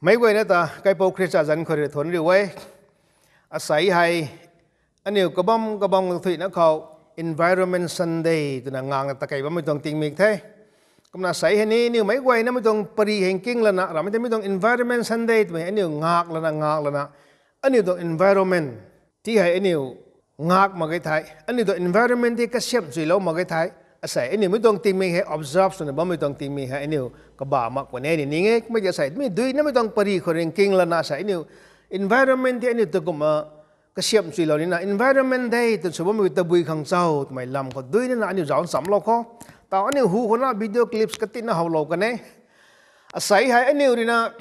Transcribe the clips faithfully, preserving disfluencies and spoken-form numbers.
Meic guayna ta kaipouc Khrista zanc khou rui thuanc riu e. Asei hei aniu kabam kabam kathuina khou Environment Sunday twna ngangna ta kei bammei tuang tingmik the. Kumna asei hei ni aniu meic guaynamei tuang pary hei nking lana, ramei tei mi tuang Environment Sunday twmei aniu ngak lana ngak lana, aniu tuang environment ti hei aniu ngak mak ge thei, aniu tuang environment ti kasiamh chuilou mak ge thei, asei aniu mi tuang tingmik hei observe swna bammei tuang tingmik hei aniu kabah mak puni ni ning e. Kummei ti asei mi duinamei tuang pary khou rui nking lana asei aniu environment ti aniu ta kumna kasiamh chuilou nina Environment Day twna sw bammei tabui khang cho twmei lam khou duinana aniu zauc nchamlou khou, tau aniu hu khou na video clips katina howlou kan e. Asei hei aniu ruina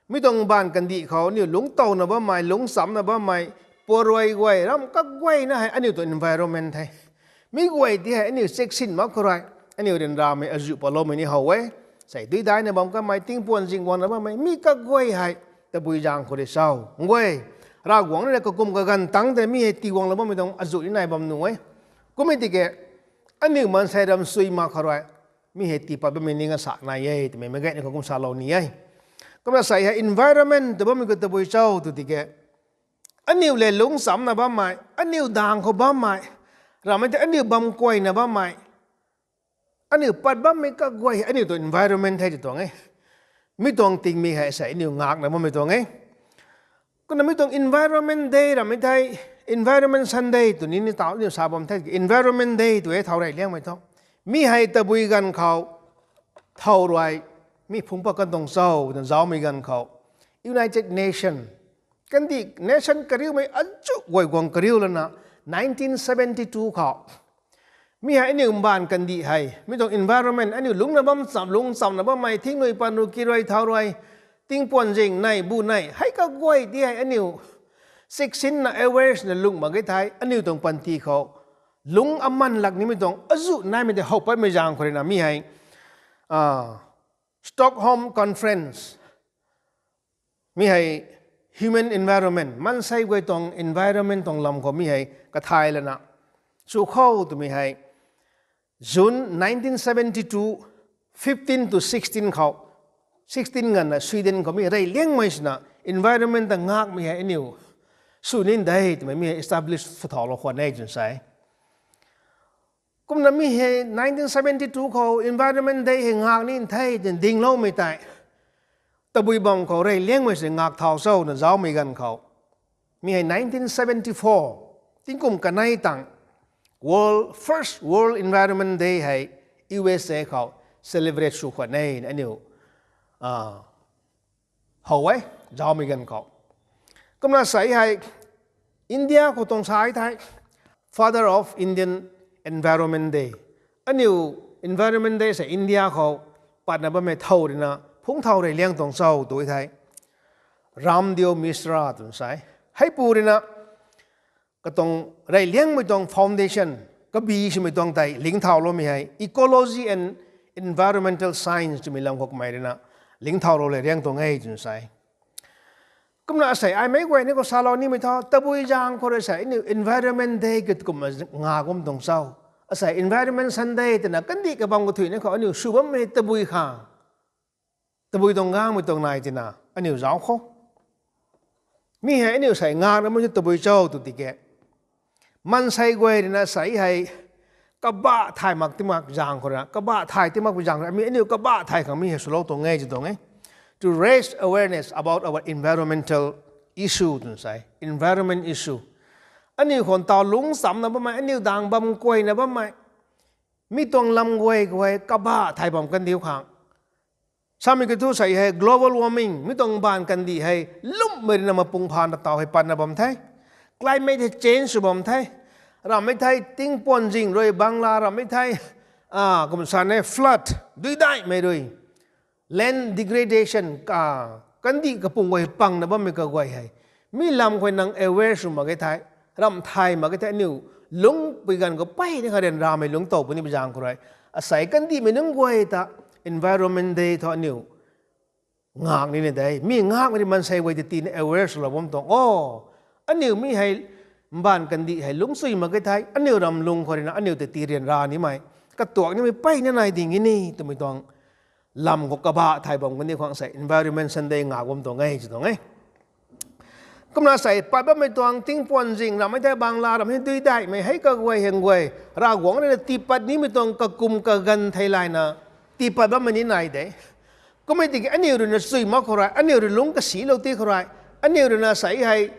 mi tuang baanv kandih khou aniu lungctowna bammei, lungcchamna bammei, puaruai guay, ram kaguayna hei aniu tuang environment the. Mi guay ti hei aniu cheksin mak khou rui, aniu ryanramei azuh paloumei ni how e. Sei duidaina bam kanmei, tingpuan zing guangna bammei mi kaguay hei tabui zaeng khou rui cho? Nguay, Ravguangc rui na kakum kaganv tangc tei mi hei tiguanglou bammei tuang azuh ni nai bam nuh e. Kummei tiki aniu maansei ram sui mak khou rui mi hei tiipat bammei ning asa nai e twmei meic guayna khou kum salou ni e. Kumna asei hei environment tw bammei khou tabui cho tw tiki aniu lev lungcchamna bammei, aniu daeng khou bammei, ramei tei aniu bam kuayna bammei, aniu pat bammei kaguay aniu tuang environment the ti tuang e. Mi tuang tingmik hei sei aniu ngakna bammei tuang e. Kumna mi tuang Environment Day ramei thei, Environment Sunday tw ni ni tau aniu sa bam the, Environment Day tw e thau rey liangmei thu. Mi hei tabui ganv khou thow rui mi phungc pat kan tuang cho twna zaumei ganv khou United Nation, kandih nation kariumei azuh guay guang kariu lana nineteen seventy two khou mi hei aniu mbaanv kandih hei mi tuang environment aniu lungcna bam cham, lungcchamna bammei, thingnui panru, kirui thau rui, tingpuan zing nei, bu nei, hei kaguay ti hei aniu cheksinna, aware swna lung mak ge thei aniu tuang panty khou lungc aman lak nimei tuang azuh naimei tei how patmei zaeng khou ruina mi hei Stockholm Conference, mi hei human environment, maansei guay tuang environment tuang lam khou mi hei kathay lana sw khou twmei hei June nineteen seventy two, fifteen to sixteen khou, sixteen nganvna Sweden khou mi rey liangmei swna environment ta ngakmei hei aniu sw nin de twmei mi hei establish swthaulou khwan e twna sa e. Kumna mi hei nineteen seventy two khou Environment Day hei ngak nin the twna dingloumei tei tabui bam khou rey liangmei swna ngak thau cho na zaumei ganv khou mi hei nineteen seventy four, tingkum kanei tang World, First World Environment Day hei U S A khou celebrate sw khwan e aniu how e, zaumei ganv khou. Kumna sei hei India khou tuang sa thei Father of Indian Environment Day, aniu Environment Day sei India khou patna bammei thow ruina phungc thau rey liang tuang cho tw thei Ramdev Mishra twna sa e. Heipu ruina katuang rey liangmei tuang foundation kabi swmei tuang tei lingcthauloumei hei Ecology and Environmental Science twmei lam khou kamei ruina lingcthaulou le liang tuang e twna sa e. Kumna asei ai meic guayna khou salou nimei thu tabui zaeng khou rui sei aniu Environment Day kit kumna nga kum tuang cho? Asei Environment Sunday twna kandih kabam kathuina khou aniu sw bammei tabui khang, tabui tuang gangmei tuang nai tina aniu zauc khou. Mi hei aniu sei ngakna mei tabui cho tw tiki maansei guay ruina sei hei kabah thay mak ti mak zaeng khou ruina, kabah thay ti mak zaeng khou ruina mi aniu kabah thay khang mi hei swlou tuang e ti tuang e. To raise awareness about our environmental issue twna sa e, environment issue. Aniu khou taw lungcchamna bammei, aniu daeng bam kuayna bammei, mi tuang lam guay khou hei kabah thay bam kandiu khang. Samei kiu thu sei hei global warming, mi tuang baanv kandih hei lwmmei ruina mapung phana taw hei patna bam the. Climate hei change sw bam the. Ramhmei thei tingpuan zing rui bangla ramhmei thei, kum sa ne flood, duidaihmei rui, land degradation, kandih kapung guay pangna bammei kaguay hei mi lam khou nang aware sw mak ge thei, ramh thay mak ge thei aniu lungcpui ganv khou peyna kha ryanramei lungctow puni bi zaeng khou rui, asei kandihmei nunc guay ta Environment Day thu aniu ngak nina de. Mi ngakmei ri maansei guay ta tina aware swlou bam tuang o. Aniu mi hei mbaanv kandih hei lungcchuy mak ge thei aniu ram lung khou ruina aniu ta ti ryanra nimei, katuak nimei peyna nai ding e ni twmei tuang lam khou kabah thay bam kani khang sei Environment Sunday ngak bam tuang e, tw tuang e. Kumna sei pat bammei tuang tingpuan zing ramhmei thei bangla ram hei dui daihmei hei kaguay heng guay, Ravguangc rui na tiipat nimei tuang kakum kaganv thei layna tiipat bammei ni nai de. Kummei tiki aniu rui na chui mak khou rui, aniu rui lungc kasilou ti khou rui, aniu rui na sei hei,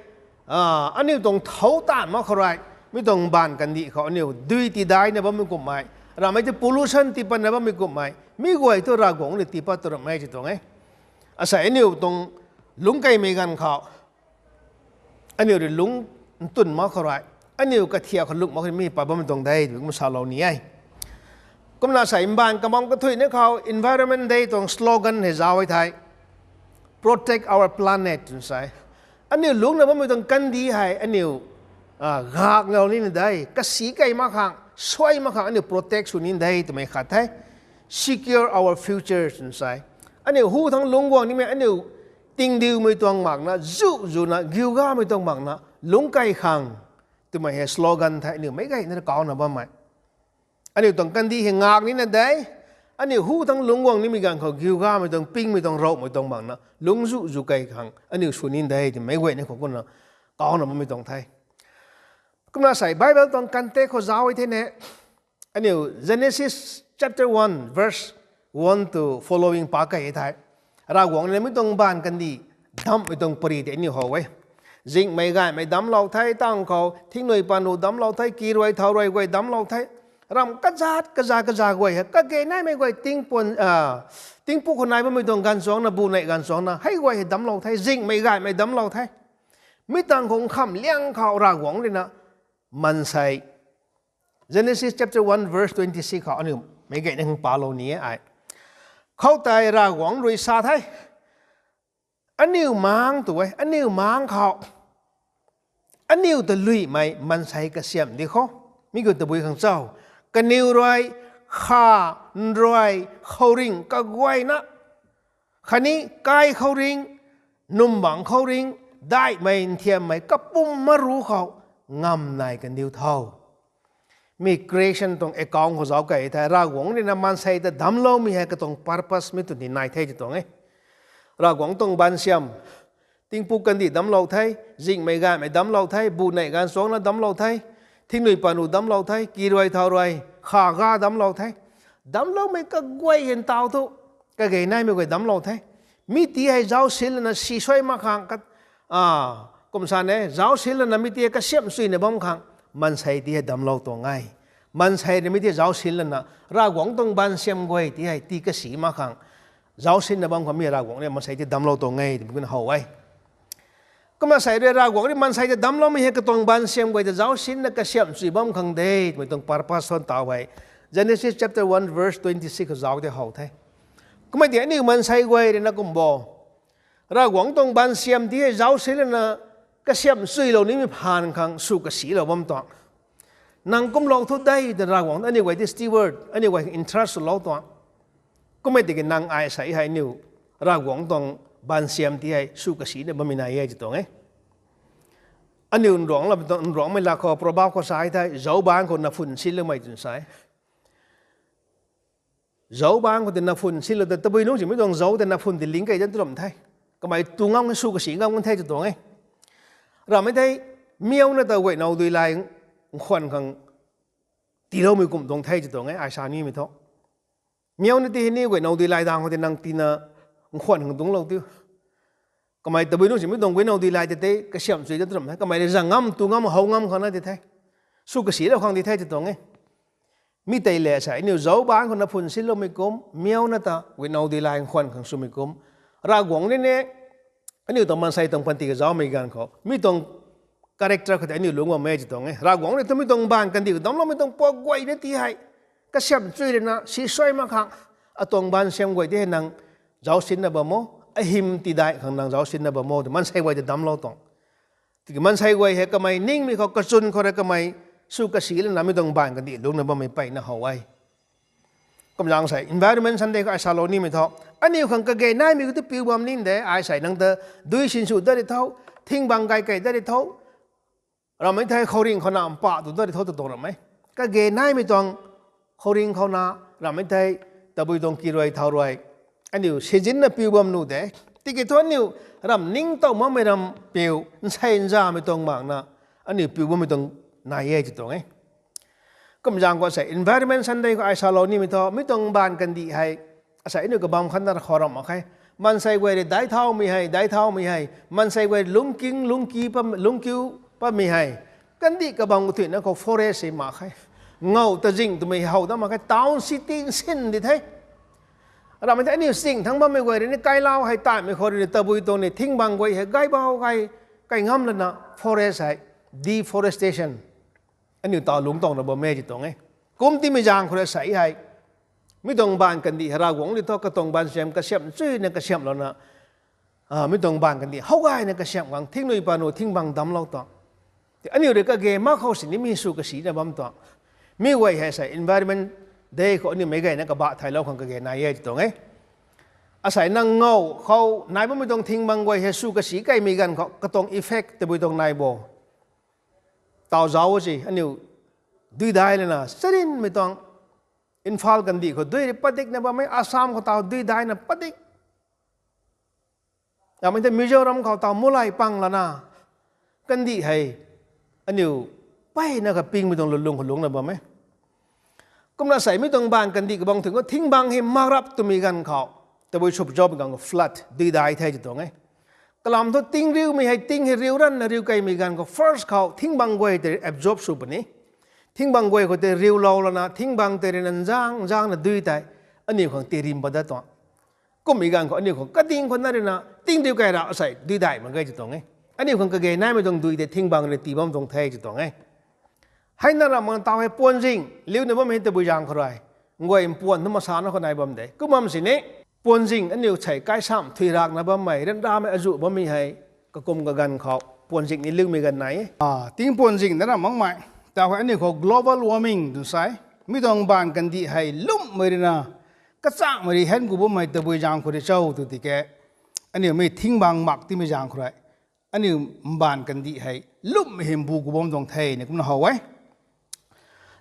aniu tuang thou taanv mak khou rui, mi tuang mbaanv kandih khou aniu dui tidaina bammei kumhmei, ramhmei tei pollution tiipatna bammei kumhmei, mi guay thu Ravguangc rui tiipat tu ramh e, tw tuang e. Asei aniu tuang lungc keymei ganv khou aniu rui lungc ntwn mak khou rui, aniu kathiak khou lungc mak khou rui mi pat bammei tuang de twmei kum salou ni e. Kumna sei mbaanv kabam kathuina khou Environment Day tuang slogan hei zauc e thei, Protect our planet, tw sa e. Aniu lungcna bammei tuang kandih hei aniu gak nau nina de, kasi key mak khang, suai mak khang aniu protect sw ni de twmei khat the. Secure our future, tw sa e. Aniu hu thangc lungc guang nimei aniu tingdiumei tuang makna, zu zuna giugamei tuang makna lungc key khang twmei hei slogan the, aniu meic gayna kaucna bammei. Aniu tuang kandih hei ngak nina de, aniu hu thangc lungc guang nimei ganv khou giugamei tuang, pingmei tuang, rouhmei tuang makna lungc zu zu key khang aniu sw ni de twmei guayna khou kumna kaucna bammei tuang the. Kumna sei Bible tuang context khou zauc e thei ne, aniu Genesis chapter one verse one to following pa key e thei, Ravguangc rui na mi tuang mbaanv kandih damhmei tuang pary tei aniu how e. Zinghmei gaymei damclou the, tang khou thingnui panu damclou the, kiruai thauruai guay damclou the. Ramh kazat kaza kaza guay hei kage naimei guay tingpuk khou nai bammei tuang ganv chuangna, bu neih ganv chuangna hei guay hei damclou the, zinghmei gaymei damclou the. Mi tang khou nkhamh liang khou Ravguangc rui na maansei, Genesis chapter one verse twenty six khou aniu meic gayna hang palou ni e ai. Khoutei Ravguangc rui sa the, aniu maengc tu e, aniu maengc khou aniu ta luimei maansei kasiamh di khou, mi kiu tabui khang cho, kaniw rui kha, nruai, khouringh kaguayna khatni kai khouringh, numbangc khouringh, daihmei nthiammei kapwm maru khou ngamnai kandiu tho. Mi creation tuang account khou zauc key thei, Ravguangc rui na maansei ta damcloumei hei katuang purpose mi tw ni nai the tw tuang e. Ravguangc tuang baansiam, tingpuk kandih damclou the, zinghmei gaymei damclou the, bu neih ganv chuangna damclou the, thingnui panu damclou the, kiruai thauruai, kha ga damclou the. Damcloumei kaguay hei ntaw thu kage naimei guay damclou the. Mi ti hei zaucsin lana si suai mak khang, kum sa ne, zaucsin lana mi ti hei kasiamh chuina bam khang maansei ti hei damclou tuang e. Maansei rui mi ti zaucsin lana Ravguangc tuang baansiam guay ti hei tii kasi mak khang zaucsinna bam khang mi Ravguangc rui maansei ti damclou tuang e twmei kumna how e. Kumna sei rui Ravguangc rui maansei ta damcloumei hei katuang baansiam guay ta zaucsinna kasiamh chui bam khang de twmei tuang purpose than taw hei Genesis chapter one verse twenty six khou zauc tei how the. Kummei ti aniu maansei guay rui na kum bo, Ravguangc tuang baansiam ti hei zaucsin lana kasiamh chuilou nimei phaan khang sw kasilou bam tuang. Nang kumlou thu de twna Ravguangc aniu guay ti steward, aniu guay entrust swlou tuang. Kummei tiki nang ai sei hei aniu Ravguangc tuang baansiam ti hei sw kasina bammei nai e tw tuang e. Aniu nruangc la, nruangcmei lak khou Proverb khou sa e thei, zaucbaanc khou naphun sinloumei twna sa e. Zaucbaanc khou tei naphun sinlou ta tabui nungc simei tuang zauc tei naphun tei ling key dan tu ram the. Kamei tu ngam sw kasi ngam kan the tw tuang e. Ramhmei thei, miauna ta guaynow dui lai nkhwan khang tiiloumei kum tuang the tw tuang e, ai sa nimei thu. Miauna ti hei ni guaynow dui lai dang khou tei nang tina nkhwan khang dungclou tiu. Kamei tabui nungc simei tuang guaynow dui lai tei tei kasiamh chui dan tu ram the. Kamei rui zang ngam, tu ngam, how ngam khang na ti the. Sw kasilou khang ti the tw tuang e. Mi tei le sa, aniu zaucbaanc khou naphun sinloumei kum, miauna ta guaynow dui lai nkhwan khang swmei kum, Ravguangc rui ni aniu tuang maansei tuang panty kazaucmei ganv khou mi tuang character khou tei aniu lungc bammei tw tuang e. Ravguangc rui tu mi tuang mbaanv kandih khou damcloumei tuang puak guay na ti hei kasiamh chui lana si suai mak khang, atuang baansiam guay ti hei nang zaucsinna bam o, ahym tidaih khang nang zaucsinna bam o tw maansei guay ta damclou tuang. Tiki maansei guay hei kamei ningmei khou kachwn khou rui kamei sw kasi lana mi tuang mbaanv kandih lungcna bammei mpeyna how e. Kumzaeng sei Environment Sunday khou ai salou nimei thu, aniu khang kage naimei khou tu piu bam ni de, ai sei nang ta dui sinsw dat ri tho, thing bang gay key dat ri tho, ramhmei thei khouringh khou na mpah tu dat ri tho tw tuang ram e. Kage naimei tuang khouringh khou na, ramhmei thei tabui tuang kiruai thauruai, aniu season na piu bam nuh de. Tiki thu aniu ram ningtow makmei ram piu, nsei nzamei tuang makna aniu piu bammei tuang nai e ti tuang e. Kum zaeng khou asei environment Sunday khou ai salou nimei thu, mi tuang mbaanv kandih hei asei aniu kabam khatna khou ram mak khe. Maansei guay rui daic thaumei hei, daic thaumei hei, maansei guay lungking lungki pam, lungkiu patmei hei, kandih kabam kathuina khou forest hei mak khe. Ngow ta zing twmei how da mak khe, town city nsin di the. Ramei the aniu sing thangc bammei guay rui ni kailau hei taimei khou rui ni tabui tuang ni thingbang guay hei gaybau gay kai ngam lana forest hei deforestation aniu taw lungc tuang na bam e ti tuang e. Kum timei zaeng khou rui asei hei mi tuang mbaanv kandih hei Ravguangc rui thu katuang baansiam kasiamh chuyna kasiamhlouna, mi tuang mbaanv kandih how gayna kasiamh khang thingnui panu thingbang damclou tuang. Aniu rui kage mak khou sini mi sw kasina bam tuang. Mi guay hei asei environment day khou aniu meic gayna kabah thaylou khang kage nai e ti tuang e. Asei nang ngow khou nai bammei tuang thingbang guay hei sw kasi kaimei ganv khou katuang effect tabui tuang nai bo. Taw zauc si aniu duidai lana charynmei tuang Imphal kandih khou dui rui padikna bam e, Assam khou taw duidaina padik. Ramei the Mizoram khou taw mulay pang lana kandih hei aniu mpeyna kapingmei tuang lulung khou lungcna bam e. Kumna asei mi tuang mbaanv kandih kabang thun khou thingbang hei makrap twmei ganv khou, tabui sw zaucmei ganv khou flood duidai the ti tuang e. Kalam thu tingriumei hei ting hei riu ranna riu kaimei ganv khou first khou thingbang guay tei absorb sw puni. Thingbang guay khou tei riulou lana thingbang tei rui na nzang nzangna dui tei aniu khang tirim pat dat tuang. Kummei ganv khou aniu khang kading khou na rui na tingriu kai ra asei duidai mak ge ti tuang e. Aniu khang kage naimei tuang dui tei thingbang rui tii bam tuang the ti tuang e. Heina ramh mak taw hei puanzing liuna bammei tabui zaeng khou rui nguay mpuan thu masana khou nai bam de. Kum bam sini puanzing aniu sei kaisamh thuirakna bammei ryanramei azuh bammei hei kakum kaganv khou puanzing ni liumei ganv nai e. Tingpuanzing na ramh makmei taw hei aniu khou global warming twn sa e. Mi tuang mbaanv kandih hei lwmmei rui na kachangmei rui han gu bammei tabui zaeng khou rui cho tw tiki aniu mi thingbang mak timei zaeng khou rui aniu mbaanv kandih hei lwmmei hei mbu gu bam tuang the ni kumna how e.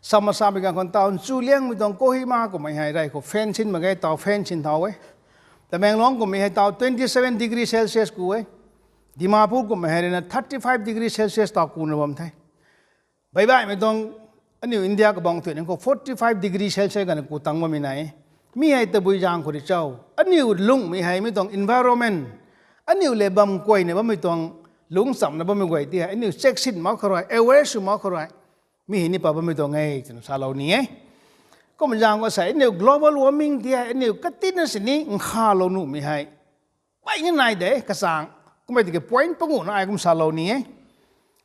Sam masamei ganv khou taw nchuliangmei tuang Kohima kummei hei rey khou fan sin mak ge taw fan sin thau e. Tamenglong kummei hei taw twenty seven degree Celsius ku e. Dimapur kummei hei rui na thirty five degree Celsius taw kuna bam the. Baibaihmei tuang aniu India kabang thuina khou forty five degree Celsius ganv ku tang bammei nai e. Mi hei tabui zaeng khou rui cho, aniu lungmei hei mi tuang environment, aniu le bam kuayna bammei tuang lungc chamna bammei guay ti hei aniu check sin mak khou rui, aware sw mak khou rui mi hei ni pat bammei tuang e twna salou ni e. Kum zaeng khou sei aniu global warming ti hei aniu katina sini nkhavlou nuhmei hei mpeyna nai de kachang. Kummei tiki point panguhna ai kum salou ni e.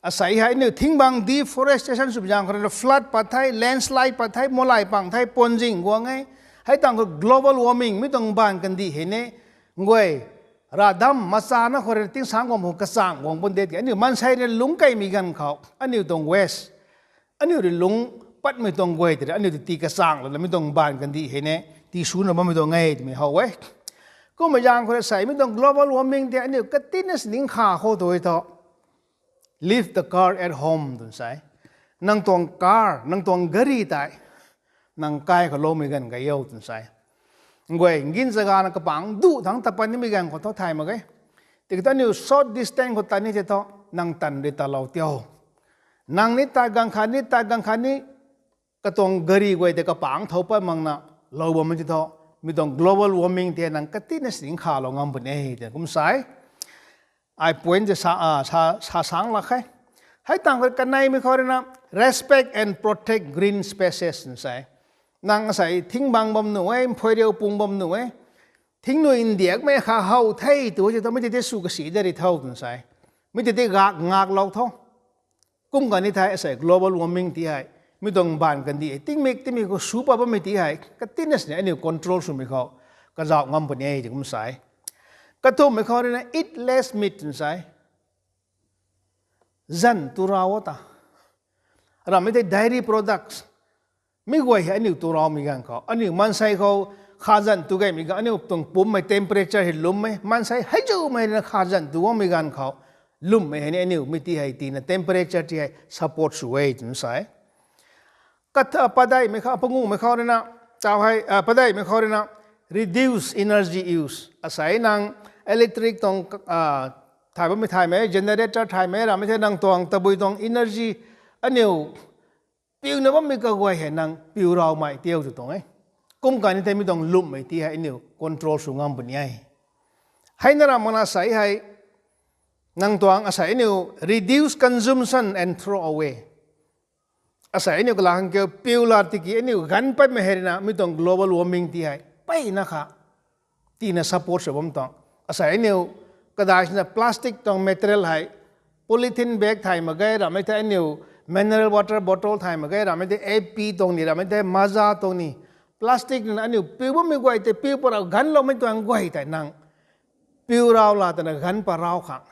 Asei hei aniu thingbang deforestation swmei zaeng khou rui na flood pat the, landslide pat the, mulay pang the, puanzing guang e. Hei tang khou global warming mi tuang mbaanv kandih hei ni nguay ravdam machana khou rui na tingsang guang khou kachang guang pun de tiki aniu maansei rui lungc kaimei ganv khou aniu tuang waste, aniu rui lungc patmei tuang guay tei rui aniu ti tii kachang lana mi tuang mbaanv kandih hei ni tii suna bammei tuang e twmei how e. Kummei zaeng khou rui sei mi tuang global warming ti aniu katina sini nkhav khou tu e thu leave the car at home twn sa e. Nang tuang car, nang tuang gari tei nang kai khou loumei ganv kai o twn sa e. Nguay ngin zagana kapang duh thangc ta pat nimei ganv khou thu thay mak ge. Tiki thu aniu short distance khou tat ni tei thu nang tan rui tatlou tio. Nang ni tat ganv khat ni tat ganv khat ni katuang gari guay tei kapang thow pat makna lou bammei ti thu mi tuang global warming ti nang katina sini nkhavlou ngam puni e twna kum sa e. Ai point tei sa, sa, sa sang lak khe. Hei tang khou kaneimei khou rui na respect and protect green spaces twn sa e. Nang asei thingbang bam nuh e, mphoiriu pung bam nuh e, thingnui ndiakmei kha how the tu ti thu mi tei tei sw kasi de ri tho twn sa e. Mi tei tei gak ngaklou tho. Kum kani thei asei global warming ti hei mi tuang mbaanv kandih hei tingmik tingmik khou sw pat bammei ti hei katina sini aniu control swmei khou kazauh ngam puni e ti kum sa e. Kathumhmei khou rui na eat less meat twn sa e. Zan tu rau ta. Ramhmei tei dairy products mi guay hei aniu tu raumei ganv khou aniu maansei khou khazan tu gaymei ganv aniu tuang pummei temperature hei lwmmei, maansei hei zumei rui na khazan tu guangmei ganv khou lwmmei hei ni aniu mi ti hei tina temperature ti hei support sw e twna sa e. Kata padeihmei khou, panguhmei khou rui na, taw hei, padeihmei khou rui na reduce energy use. Asei nang electric tuang thay bammei thaymei, generator thaymei ramei the, nang tuang tabui tuang energy aniu piuna bammei kaguay hei nang piu raumei tiu tw tuang e. Kum kani thei mi tuang lwmmei ti hei aniu control sw ngam puni e. Heina ra mana asei hei nang tuang asei aniu reduce consumption and throw away. Asei aniu kala khang kiu piu la tiki aniu ganv patmei hei rina mi tuang global warming ti hei mpeyna kha tina support sw bam tuang. Asei aniu kadai sina plastic tuang material hei polythene bag thay mak ge ramei the, aniu mineral water bottle thay mak ge ramei the, A P tuang ni ramei the, Maaza tuang ni, plastic na aniu piu bammei guay tei piu para ganvloumei tuang guay tei nang piu rau la twna ganv pa rau khang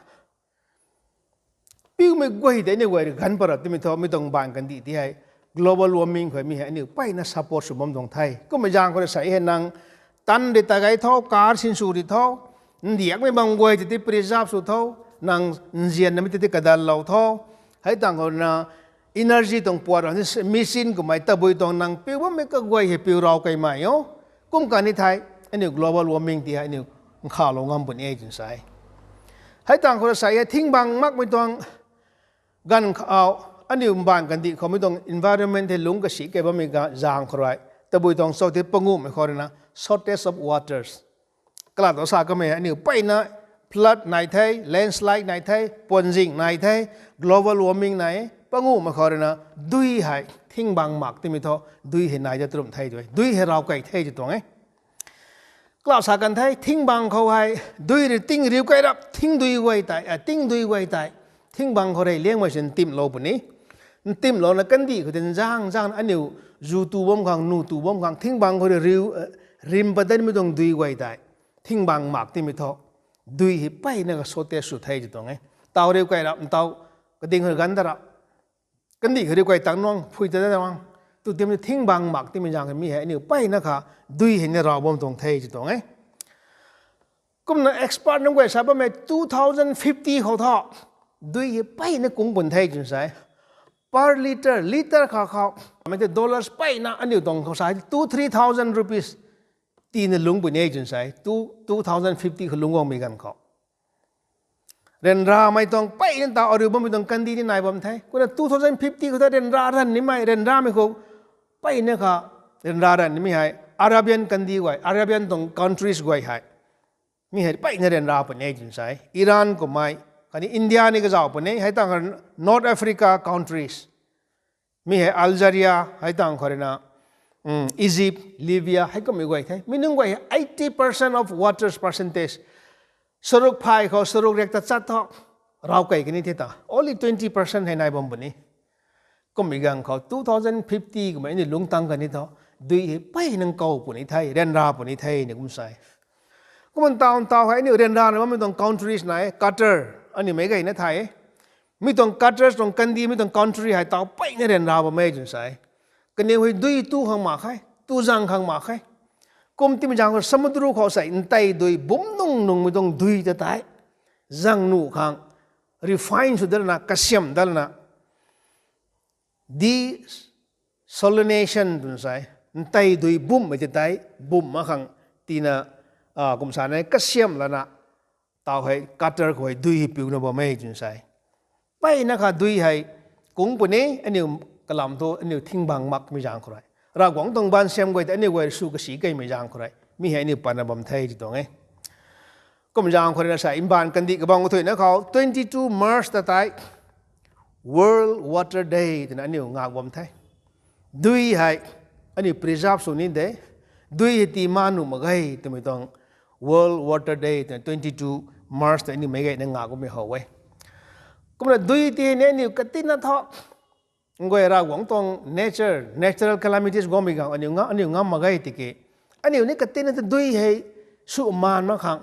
piumei guay tei aniu guay rui ganv para timei thu mi tuang mbaanv kandih ti hei global warming khou mi hei aniu mpeyna support sw bam tuang the. Kummei zaeng khou rui sei hei nang tan ri ta gei tho, car sinsw ri tho, ndiakmei bam guay tei ti preserve sw tho, nang nzian namei tei ti kadallou tho. Hei tang khou rui na energy tuang puat ra ni machine kummei tabui tuang nang piu bammei kaguay hei piu rau keymei o. Kum kani thei aniu global warming ti hei aniu nkhavlou ngam puni e twna sa e. Hei tang khou rui sei hei thingbang makmei tuang ganv khou aniu mbaanv kandih khou mi tuang environment hei lungc kasi kei bammei zaeng khou rui tabui tuang cho ti panguhmei khou rui na shortage of waters. Kalat ta sa kamei aniu mpeyna flood nai the, landslide nai the, puanzing nai the, global warming nai e, panguhmei khou rui na dui hei thingbang mak timei thu dui hei nai da trum the tw e, dui hei rau kei the tw tuang e. Kalat sa kan the thingbang khou hei dui rui ting riu kei rap thing dui guay tei, ting dui guay tei thingbang khou rui liangmei si ntimhlou puni. Ntimhlouna kandih khou tei nzang nzang aniu zu tu bam khang, nu tu bam khang thingbang khou rui riu rim padanmei tuang dui guay tei thingbang mak timei thu dui hei mpeyna kha shortage sw the tw tuang e. Ntaw riu kei rap, ntaw kading khou ganv da rap, kandih khou riu kei tang nuang phui ta da nuang tu timei thingbang mak timei zaeng mi hei aniu mpeyna kha dui hei ni rau bam tuang the tw tuang e. Kumna expert nunc guay sa bammei two thousand fifty khou thu dui hei mpeyna kung pun the twna sa e. Per litre, litre kha khou mei tei dollars mpeyna aniu tuang khou sa two three thousand rupees tina lungc puni e twna sa e. Two thousand fifty khou lungc guangmei ganv khou ryanramei tuang mpeyna ta ariu bammei tuang kandih ni nai bam the. Kumna two thousand fifty khou ta ryanra ranv nimei, ryanramei khou mpeyna kha ryanra ranv nimei hei Arabian kandih guay, Arabian tuang countries guay hei mi hei mpeyna ryanra puni e twna sa e. Iran kummei khatni India ni kazauh puni e, hei tang North Africa countries mi hei Algeria, hei tang khou rui na Egypt, Libya hei kummei guay the. Mi nunc guay hei eighty percent of waters percentage, saruk phay khou saruk riak tachat thu rau kei kani the ta, only twenty percent hei nai bam puni. Kummei ganv khou two thousand fifty kummei aniu lungc tang kani thu dui hei mpeyna nkou puni the, ryanra puni the ni kum sa e. Kumna ntaw ntaw hei aniu ryanrana bammei tuang countries nai e, Qatar aniu meic gayna thay e. Mi tuang Qatar tuang kandih, mi tuang country hei taw mpeyna ryanra bam e twna sa e. Kaniw hei dui tu khang mak khe, tu zang khang mak khe. Kum timei zaeng khou samudra khou sei ntei dui bumc nung nungmei tuang dui ta tei zang nuh khang refine sw dalana, kasiamh dalana desalination twna sa e. Ntei dui bumhmei ta tei bumh mak khang tina kum sa na kasiamh lana taw hei Qatar khou hei dui hei piuna bam e twna sa e. Mpeyna kha dui hei kung puni, aniu kalam thu aniu thingbang makmei zaeng khou rui, Ravguangc tuang baansiam guay tei aniu guay sw kasi keymei zaeng khou rui mi hei aniu patna bam the tw tuang e. Kum zaeng khou rui na sa e, mbaanv kandih kabang kathuina khou twenty two March ta tei World Water Day twna aniu ngak bam the. Dui hei aniu preserve sw ni de, dui hei tii ma nuh mak ge twmei tuang World Water Day twna twenty two March ta aniu meic gayna ngak bammei how e. Kumna dui ti hei ni aniu katina thu nguay Ravguangc tuang nature, natural calamities guangmei ganv aniu ngam mak ge tiki aniu ni katina thu dui hei sw maan mak khang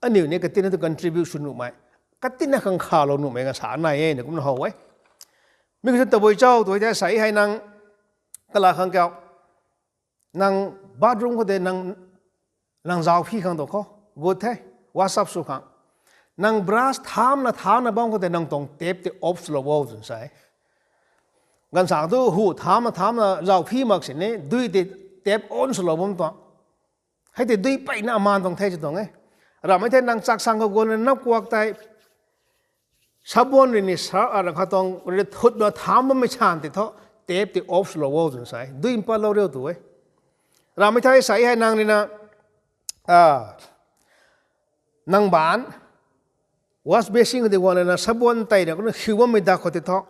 aniu ni katina thu contribute sw nuhmei, katina khang khalou nuhmei ganv sa nai e na kumna how e. Mi khou thu tabui cho tu tei sei hei nang kala khang kiu, nang bathroom khou tei nang zauc phi khang tu khou gut the, wash up sw khang nang brush thamna thamna bam khou tei nang tuang tap tei off swlou o twna sa e. Ganv sa thu hu thamna thamna zauc phi mak sini dui tei tap on swlou bam tuang. Hei tei dui peyna amaan tuang the sw tuang e. Ramhmei thei nang chaksang khou guangna nap kuak tei, sabon rui ni sa, a, rang kha tuang rui thutna tham bammei chan tei thu, tap tei off swlou o twna sa e. Dui mpatlou riu tu e. Ramhmei thei sa hei nang rui na, a, nang baanc, wash basin khou tei guangna sabon tei na kuna khiu bammei dak khou tei thu,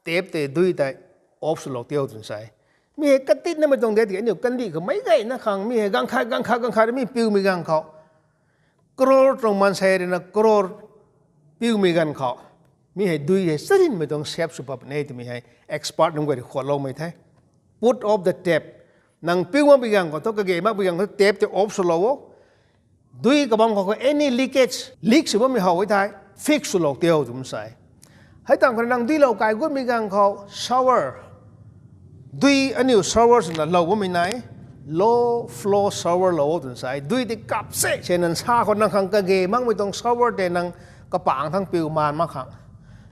tap tei dui tei off swlou tiu twna sa e. Mi hei katitnamei tuang de tiki aniu kandih khou meic gayna khang, mi hei ganv khat, ganv khat, ganv khat mi piumei ganv khou, crore tuang maansei rui na crore piumei ganv khou, mi hei dui hei charynmei tuang save sw pat puni e twmei hei expert nunc guay rui khuatloumei the. Put off the tap. Nang piu makpui ganv khou thu, kage makpui ganv khou tap tei off swlou o. Dui kabam khou khou any leakage, leak sw bammei how e thei, fix swlou tiu twna sa e. Hei tangv khou nang duilou kai gutmei ganv khou shower, dui aniu shower swna lou bammei nai, low flow shower lou o twna sa e. Dui tei kap se se nang sa khou nang khang kage makmei tuang shower tei nang kapangc thang piu maan mak khang,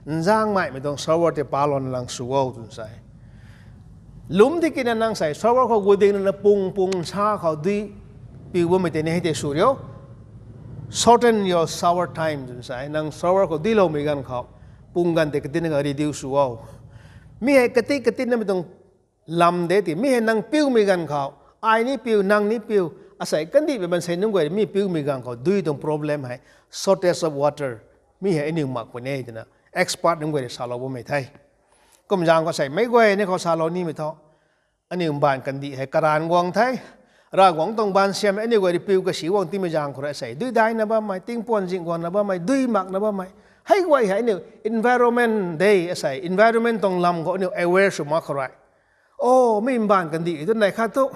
nzangmeimei tuang shower tei palouna lang sw o twna sa e. Lwm tiki na nang sei shower khou gu ding na pung pung sa khou dui piu bammei tei ni hei tei sw riu. Shorten your shower time twna sa e. Nang shower khou duiloumei ganv khou pung ganv tei katina ka reduce sw o. Mi hei katit katitnamei tuang lam de ti, mi hei nang piumei ganv khou, ai ni piu, nang ni piu, asei kandihmei maansei nunc guay mi piumei ganv khou dui tuang problem hei shortage of water, mi hei aniu mak puni e twna expert nunc guay rui salou bammei the. Kum zaeng khou sei meic guay ni khou salou nimei thu, aniu mbaanv kandih hei karaan guang the. Ravguangc tuang baansiam aniu guay rui piu kasi guang timei zaeng khou rui sei dui daina bammei, tingpuan zing guangna bammei, dui makna bammei, hei guay hei aniu environment de, asei environment tuang lam khou aniu aware sw mak khou rui, o, mi mbaanv kandih hei tu nai khat thu,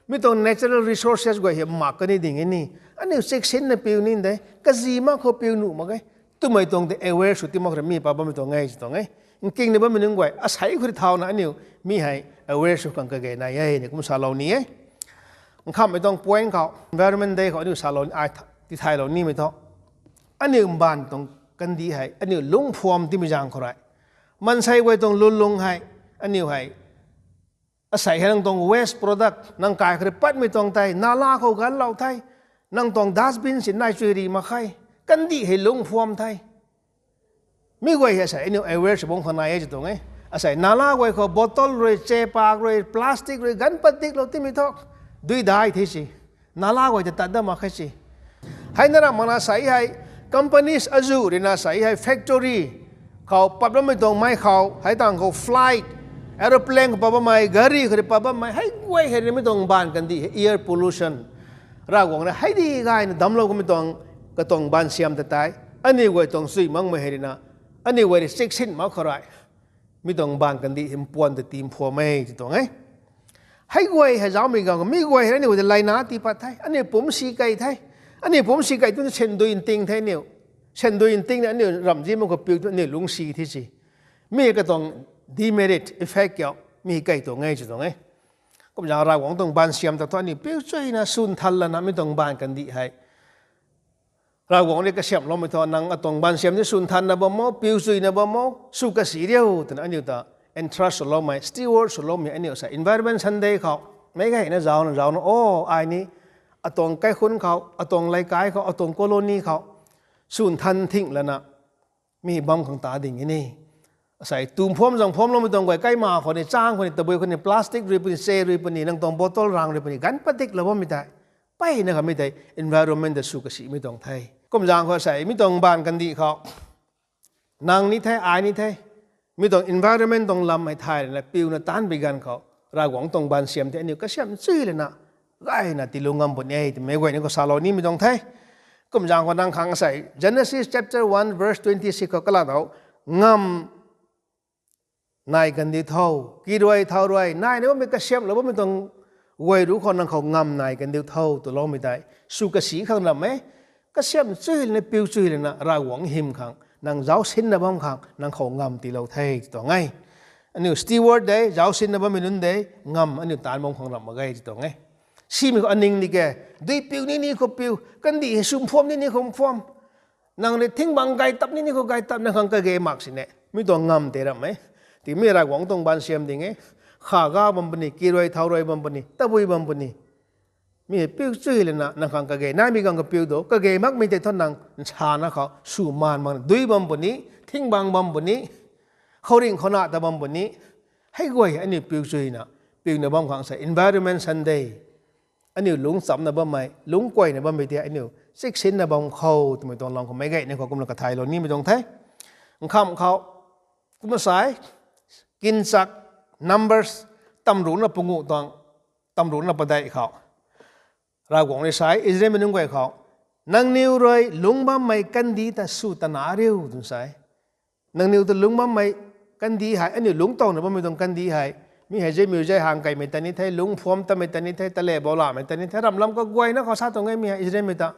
mi tuang natural resources guay hei mak kani ding e ni, aniu chiksinna piu ni de, kazi mak khou piu nuh mak e twmei tuang tei aware sw ti mak khou rui mi pat bammei tuang e sw tuang e. Nkingna bammei nunc guay asei khou rui thauna aniu mi hei aware sw khang kage nai e ni kum salou ni e. Nkhamhmei tuang point khou environment de khou aniu salou ni, ai tha- tithaylou nimei thu, aniu mbaanv tuang kandih hei aniu lungc phuam timei zaeng khou rui, maansei guay tuang lwnlung hei, aniu hei, asei hei nang tuang waste product nang kai khou rui patmei tuang tei nala khou ganlou the, nang tuang dustbin si nai chui ri mak khe, kandih hei lungc phuam the. Mi guay hei asei aniu aware sw bam khang nai e sw tuang e. Asei nala guay khou bottle rui, chepak rui, plastic rui ganv pat diklou timei thu, dui dai the si, nala guay ta tat dat mak khe si. Hei na ramh makna sei hei companies azuh rui na sei hei factory khou pat bammei tuang mei khou, hei tangv khou flight, aeroplane khou pat bammei, gari khou rui pat bammei, hei guay hei rui mi tuang mbaanv kandih hei air pollution, Ravguangc rui hei di gayna damclou kamei tuang, katuang baansiam ta tei, aniu guay tuang chui makmei hei rui na, aniu guay rui chiksin mak khou rui, mi tuang mbaanv kandih hei mpuan ta tim phuam e sw tuang e. Hei guay hei zaumei ganv khou mi guay hei aniu guay ta layna tii pat the, aniu pumc si kei the. Aniu pumc si kei tu sandui nting the aniu, sandui nting na aniu ramh zim mak khou piu tu aniu lungc si the si. Mi katuang demerit effect kiu, mi kei tuang e sw tuang e. Kum zaeng Ravguangc tuang baansiam ta thu aniu piu chuina swn than lana mi tuang mbaanv kandih hei Ravguangc rui kasiamhloumei thu nang atuang baansiam ni swn thanna bam o, piu chuina bam o, sw kasi riu twna aniu ta entrust swloumei, steward swloumei aniu sei Environment Sunday khou meic gayna zauna zauna o, ai ni atuang kaikhunc khou, atuang leikai khou, atuang colony khou swn than thing lana mi bam khang ta ding e ni. Asei tu phuam zang phuamloumei tuang guay kaima khou ni, chang khou ni, tabui khou ni, plastic rui puni, che rui puni, nang tuang bottle rang rui puni ganv pat diklou bammei tei, mpeyna kamei tei environment ta sw kasimei tuang the. Kum zaeng khou sei mi tuang mbaanv kandih khou nang ni the, ai ni the, mi tuang environment tuang lam hei thay rana piuna taanc bi ganv khou, Ravguangc tuang baansiam tei aniu kasiamh chui lana gayna tiilou ngam puni e twmei guay ni khou salou nimei tuang the. Kum zaeng khou nang khang asei Genesis chapter one verse twenty six khou kalam tho, ngamv nai kandiu tho, kiruai thau ruai naina bammei kasiamhlou bammei tuang guay ruc khou nang khou ngamv nai kandiu tho twloumei tei sw kasi khang ram e. Kasiamh chui lana, piu chui lana Ravguangc hym khang nang zaucsinna bam khang nang khou ngamv tiilou the tw tuang e. Aniu steward de, zaucsinna bammei nunc de, ngamv aniu taanc bam khang ram mak ge tw tuang e. Simei khou aning di ke, dui piu nini khou piu, kandih hei sw phuam nini khou phuam, nang rui thing bang gay tap nini khou gay tap, nang khang kage mak sini, mi tuang ngamv tei ram e. Tiki mi Ravguangc tuang baansiam ding e. Kha ga bam puni, kiruai thau ruai bam puni, tabui bam puni, Mi hei piu chui lana nang khang kage naimei ganv kapiu do, kage makmei tei thu nang nsana khou sw maan mak dui bam puni, thing bang bam puni, khouringh khou na ta bam puni. Hei guay aniu piu chuina, piuna bam khang sa Environment Sunday. Aniu lungc chamna bammei, lungc kuayna bammei tei aniu chiksinna bam khou twmei tuang lam khou meic gayna khou kumna kathaylou nimei tuang the. Nkham khou, kumna sai, Kinchak, Numbers, tamruhna panguh tuang, tamruhna padeih khou Ravguangc rui sai Israelmei nunc guay khou, nangniw rui lungc bammei kandih ta sw tana riu twna sai. Nangniw ta lungc bammei kandih hei, aniu lungc towna bammei tuang kandih hei, mi hei zimiu zai hang kaimei ta ni the, lungc phuam tamei ta ni the, tale bou lamei ta ni the, ramh lam kaguayna khou sa tuang e mi hei Israelmei ta.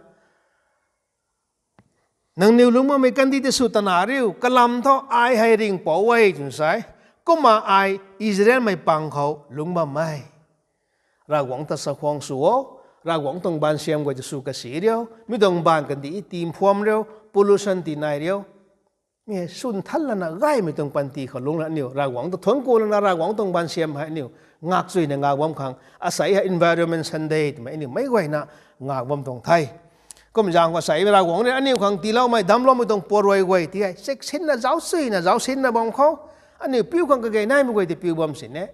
Nangniw lungc bammei kandih ta sw tana riu, kalam thu ai hei ringhpouc e twna sai. Kumna ai Israelmei pang khou lungc bam e. Ravguangc ta chakhwang sw o, Ravguangc tuang baansiam guay ta sw kasi riu, mi tuang baanv kandih timphuam riu, pollution tinai riu. Mi hei swn than lana gaymei tuang panty khou lungc lana aniu Ravguangc ta thuanc ku lana Ravguangc tuang baansiam hei aniu ngak chuina ngak bam khang asei hei Environment Sunday twmei aniu meic guayna ngak bam tuang the. Kum zaeng khou asei Ravguangc rui aniu khang tiiloumei damcloumei tuang puarui guay ti hei chiksinna zauc chuina zauc sinna bam khou, aniu piu khang kage naimei guay tei piu bam sini.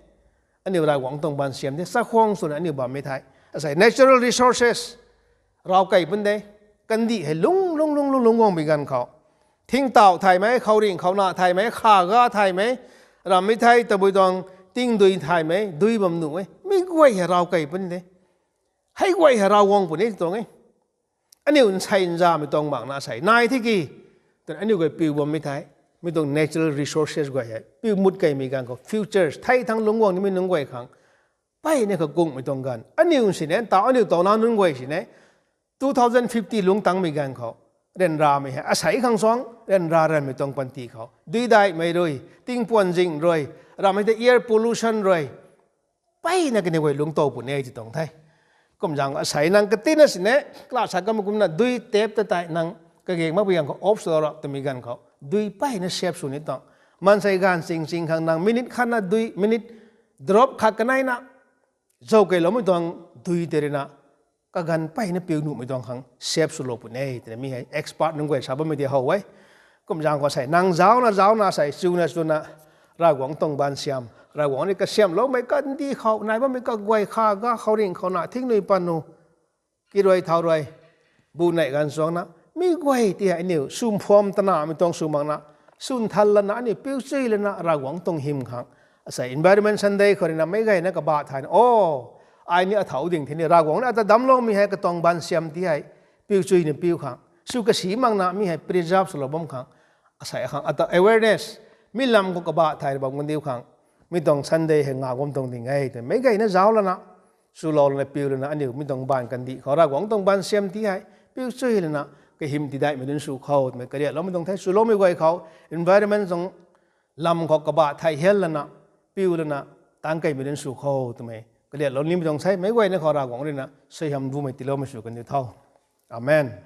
Aniu Ravguangc tuang baansiam tei chakhwang swna aniu bammei the. Asei natural resources, rav kei pun de, kandih hei lungc lungc lungc lungc lungc guangmei ganv khou, thingtauh thaymei, khouringh khou na thaymei, khaga thaymei, rammei thei tabui tuang tingdui thaymei dui bam nuh e, mi guay hei rav kei pun de. Hei guay hei Ravguangc puni tuang e. Aniu nsei nzamei tuang makna asei nai thiki, twna aniu guay piu bammei the. Mi tuang natural resources guay hei piu mut keymei ganv khou futures thei thangc lungc guang nimei nunc guay khang mpeyna kakungmei tuang ganv aniu sini, ntauh aniu towna nunc guay sini, two thousand fifty lungc tangmei ganv khou, ryanramei hei asei khang suang ryanra ranmei tuang panty khou dui daihmei rui, tingpuan zing rui, rammei tei air pollution rui, mpeyna kaniw guay lungc tow puni ti tuang the. Kum zaeng asei nang katina sini, class sa kamei kumna dui tap ta tei nang kage makpui ganv khou off swlou ra twmei ganv khou dui mpeyna save sw ni tuang. Maansei gaanv ching ching khang nang minute khatna dui, minute drop khat kaneina zauc keyloumei tuang dui tei ruina kaganv mpeyna piu nuhmei tuang khang save swlou puni twna mi hei expert nunc guay sa bammei tei how e. Kum zaeng khou asei nang zaucna zaucna asei chuna chuna Ravguangc tuang baansiam, Ravguangc rui kasiamhloumei kandih khou nai bammei kaguay khaga, khouringh khou na, thingnui panu, kirui thau rui, bu neih ganv chuangna, mi guay ti hei aniu swn phuam tanamei tuang sw makna, swn than lana aniu piu chui lana Ravguangc tuang hym khang, asei Environment Sunday khou ruina meic gayna kabah thayna, o, ai ni athau ding thei ni, Ravguangc rui ata damcloumei hei katuang baansiam ti hei piu chuina piu khang, sw kasi makna mi hei preserve swlou bam khang, asei khang ata awareness, mi lam khou kabah thay bam kandiu khang, mi tuang Sunday hei ngak bam tuang ding e twmei meic gayna zauc lana, swlou lana piu lana aniu mi tuang baanv kandih khou Ravguangc tuang baansiam ti hei piu chui lana kahym tidaihmei nunc sw khou twmei kariatloumei tuang the. Swloumei guay khou environment tuang lam khou kabah thay hial lana, piu lana, tangc keymei nunc sw khou twmei kariatlou nimei tuang the. Meic guayna khou Ravguangc ruina suaihiam bumei tiiloumei sw kandiu tho. Amen.